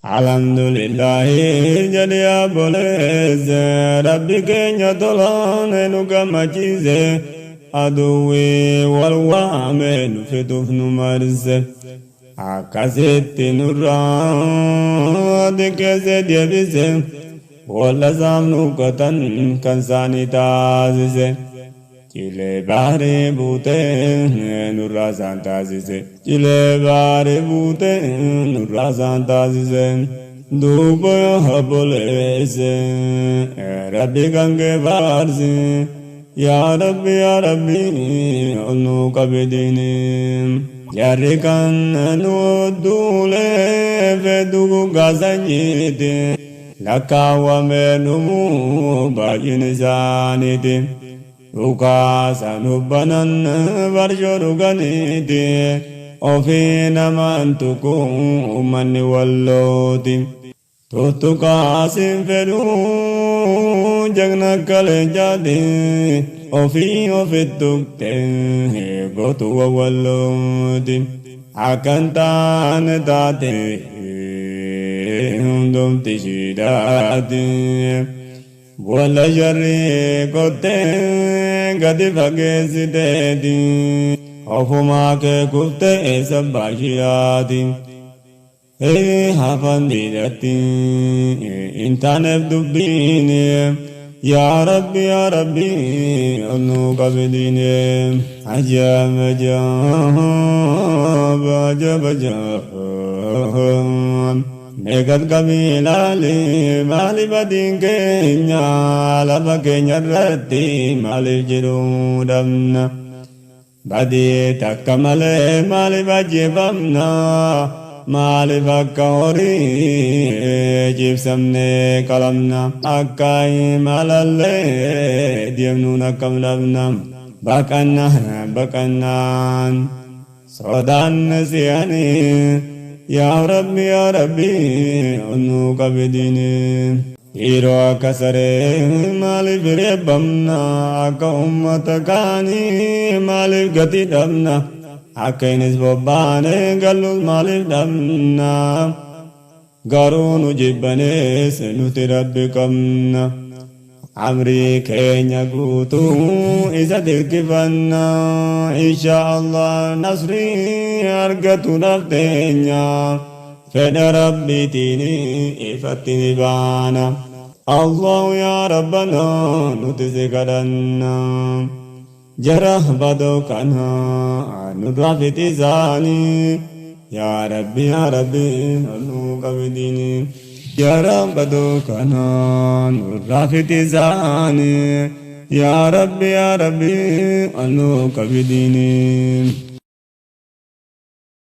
Alhamdulillahi jedhi obboleesse, Rabbi keenya tolaan nu gammachiise, aduwwi wal waame nu fixuuf nu marse. Akkasitti nurraa xiqqeessee deebise, boolla isaaf nu qotan kan isaanii taasise. Cilee baarii buutee nurraa isaan taasise. Cilee baarii buutee nurraa isaan taasise. Duuba obboleesse, Rabbi kan kee faarsi. Yaa Rabbi, yaa Rabbi, ol nu qabi diini. Jarri kan nu duulee fedhu guggaa sanyiiti. Lakkaawwamee dhumuu baay'een isaaniiti. Dhukaasa nu banan farshoo dhuganiiti. Ofii namaan tuqu uummanni Wallooti. Tuttuqaa siin fedhuu jagna akka leencaati. Ofii ofitti tuqxe gootu Wallooti. Akkan taane taate hundumti ishiidhaati. Walla sharrii qottee gadi fageessiteeti. Ofumaa kee kuftee sabbaa shiyaati. Hafan diidatti hin taaneef dubbiin. Yaa Rabbi, yaa Rabbi, ol nu qabi diine. Ajab, ajab, ajab, ajab. Meeqas qabii ilaali, maaliif adiin keenya lafa keenya irratti maaliif jiruu dhabna? Badii takka malee maaliif ajjeefamna? Maaliif akka horii ciibsamnee qalamna? Akka imalallee deemnuun akkam dhabna? Baqanna baqannaan sodaan si'anii. Yaa Rabbi, yaa Rabbi, ol nu qabi diini. Dhiiroo akka saree maaliif reebamna? Akka uummata kaanii maaliif gatii dhabna? Akka innis bobbaane gallus maaliif dhabna? Garuu nu jibbanees nuti Rabbi qabna. Amrii keenya guutuu isa dirqifanna. Insha Allah nasrii argatuudhaaf teenya. Fedha Rabbiitiin ifatti ni baana. Allahu yaa Rabbana, nuti si kadhanna. Jara badoo kana nurraa fixi isaanii. Yaa Rabbi, yaa Rabbi, nu qabi diini. Jara badoo kana nurraa fixi isaanii. Yaa Rabbi, yaa Rabbi, nu qabi diini.